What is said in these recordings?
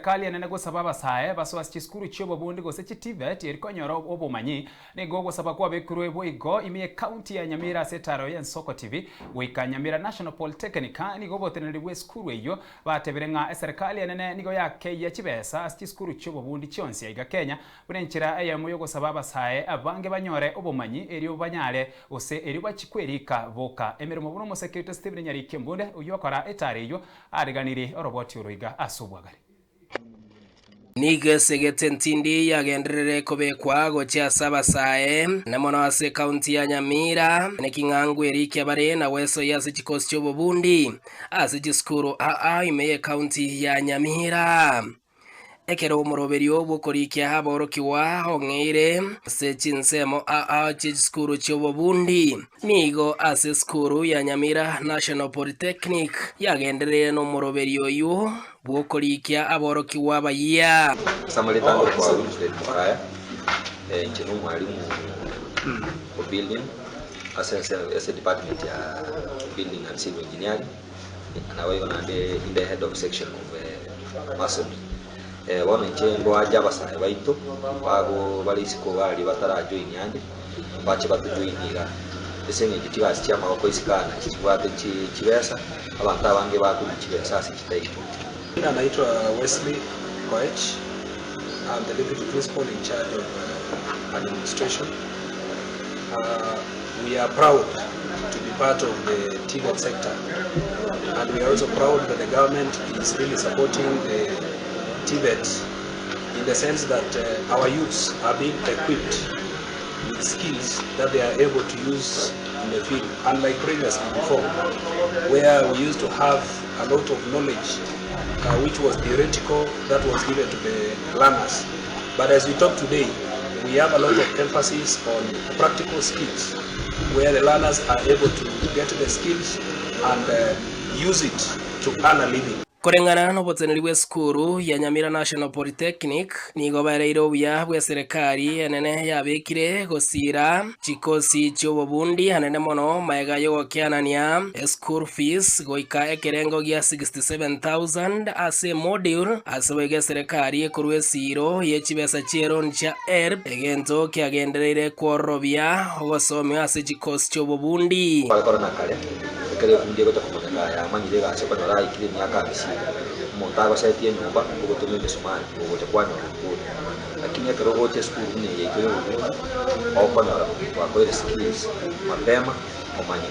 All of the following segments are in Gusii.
Eserekali enene gosaba abasae basoe ase chisukuru chi'obobundi gose chi TVET eri konyora obomanyi. Nigo ogosaba kwabekirwe boigo ime y'ecounty ya Nyamira ase etaro y'Ensoko TV goika Nyamira National Polytechnic. Nigo oboteneneri bw'esukuru eyio batebire ng'a eserekali enene nigo yakeyia chibesa ase chisukuru chi'obobundi chionsi aiga Kenya buna enchera eyemo y'ogosaba abasae abange banyore obomanyi erio banyare gose erio bachie kwerika boka emeremo buna omoseke oito Stephen Nyariki Ombunde oyio okora etaro eyio Aariganirie oroboti oro iga ase obwagare. Nigo esegete entindi yagenderere kobekwa gochia ase abasae, na mono ase ekaunti ya Nyamira, neki ng'a ngwerikia bare na gwesoyia ase chikosi chi'obobundi ase chisukuru aa ime y'ekaunti ya Nyamira. Ekero omoroberio bw'okorikia aborokigwa ong'eire ase chinsemo aa chie chisukuru chi'obobundi, nigo ase esukuru ya Nyamira National Polytechnic yagendereire nomoroberio oyio bw'okorikia aborokigwa abayia. Ase amareta ande okwa Wilfred Mokaya, inche nomwalimu o building ase ase edepartment ya building and civil engineering. Naboigo naende inde head of section of masonry. Bono inche ngoanche abasae baito bago bare isiko iga aria batarajoini ande, bache batojoini igaa. Ase eng'encho chigasi chia amagoko isiko aa nachi chibwate chi chibesa, abanto abange bakorwa chibesa ase chitaiyo. Jina naitwa Wesley Koech, I'm the deputy principal in charge of administration. We are proud to be part of the TVET sector and we are also proud that the government is really supporting the TVET in the sense that uh, our youths are being equipped with skills that they are able to use in the field, unlike previously before, where we used to have a lot of knowledge uh, which was theoretical that was given to the learners. But as we talk today, we have a lot of emphasis on practical skills where the learners are able to get the skills and uh, use it to earn a living. Koreng'ana noboteneneri bw'esukuru ya Nyamira National Polytechnic, nigo baereire obuya bw'eserekari enene yabekire gosiira chikosi chi'obobundi anene mono magega y'ogokeanania eschool fees goika ekerengo gia 67,000 ase emodule ase boigo eserekari ekorwa esiiro ye chibesa chi'eloan chia HELB egento kiagendereire kwororobia ogosomigwa ase chikosi chi'obobundi. Kware korana kare, ekero efundi egocha komanyeka yamanyire egasi okonyora aikire emiaka hamsini, omonto agosetie enyomba ogotoma emesumari ogocha kwanyora obundi. Lakini ekero ogocha esukuru buna eye yaito ya obobundi, okonyora twakoire skills mapema omanye.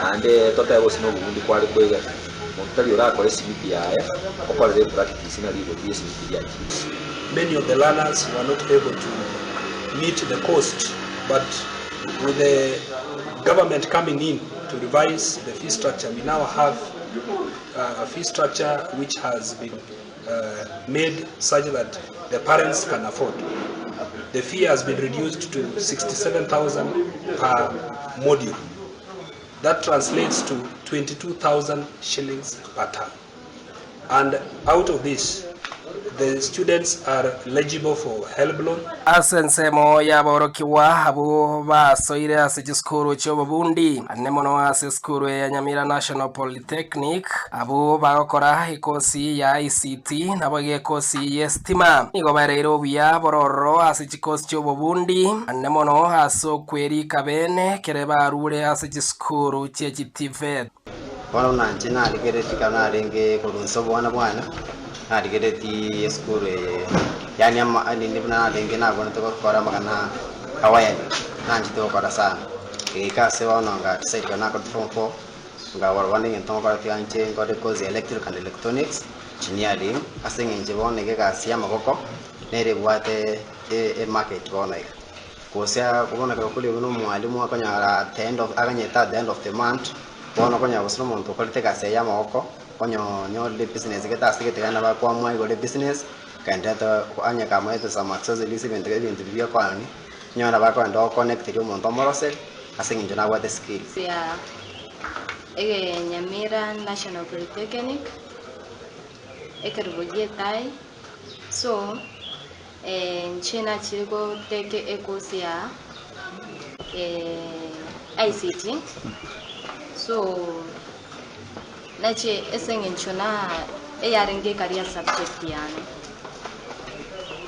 Naende totebe gose na obobundi kware koegera, monto tari orakore esimiti yaye okorere epractice ng'a rigoti ria esimiti riachire. Many of the learners were not able to meet the cost but with the government coming in to revise the fee structure we now have a fee structure which has been made such that the parents can afford. The fee has been reduced to 67,000 per module. That translates to 22,000 shillings per term. And out of this, the students are eligible for HELB loan. Ase ensemo y'aborokigwa abwo basoire ase chisukuru chi'obobundi, ane mono ase esukuru ya Nyamira National Polytechnic, abwo bagokora ekosi ya ICT naboigo ekosi y'esitima, nigo baereire obuya bororo ase chikosi chi'obobundi, ane mono ase okwerika bene ekere barure ase chisukuru chie chiTVET. Bono buna inche narigeretie ekero narenge korwa inse obwana bwane, narigeretie esukuru eye, yaani ama nini buna narenge nabwenerete gokora amang'ana a wiring, nanchete gokora sana. Egaika ase bono nga decide ekero nakorete form four, nkabora bono egento ngokora tiga inche nkore course ya electrical and electronics engineering, ase eng'encho bono iga egasi ya amaboko, nere ebwate emarket bono iga. Gose bono ekero okorigwa buna omwalimu akonyora at the end of aganyete at the end of the month, bono okonyora gose na omonto okorete egasi yaye ya amagoko, onye onyorire ebusiness gete ase gete genda bakoamua igoro ebusiness, ogenderete onye kamaete some accessories ebinto ebinto biria biokoani, onyore bakogenda goconnecteria omonto omoroseri, ase eng'encho nabwate skills. Ya ege Nyamira National Polytechnic, ekerubo gi'etai, so. Inche nachire goteka ekosi ya ICT, so nache ase eng'encho na. Eyarenge ekaria subject yane.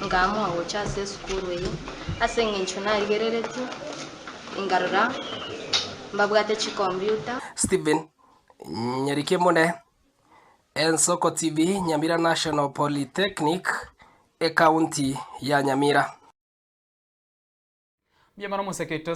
Nkaamua gocha ase esukuru eye, ase eng'encho narigereretie, nkarora mbabwate chicomputer. Stephen Nyarikemone, Ensoko TV, Nyamira National Polytechnic, Ekaunti ya Nyamira. Mbuya mono omoseke oito.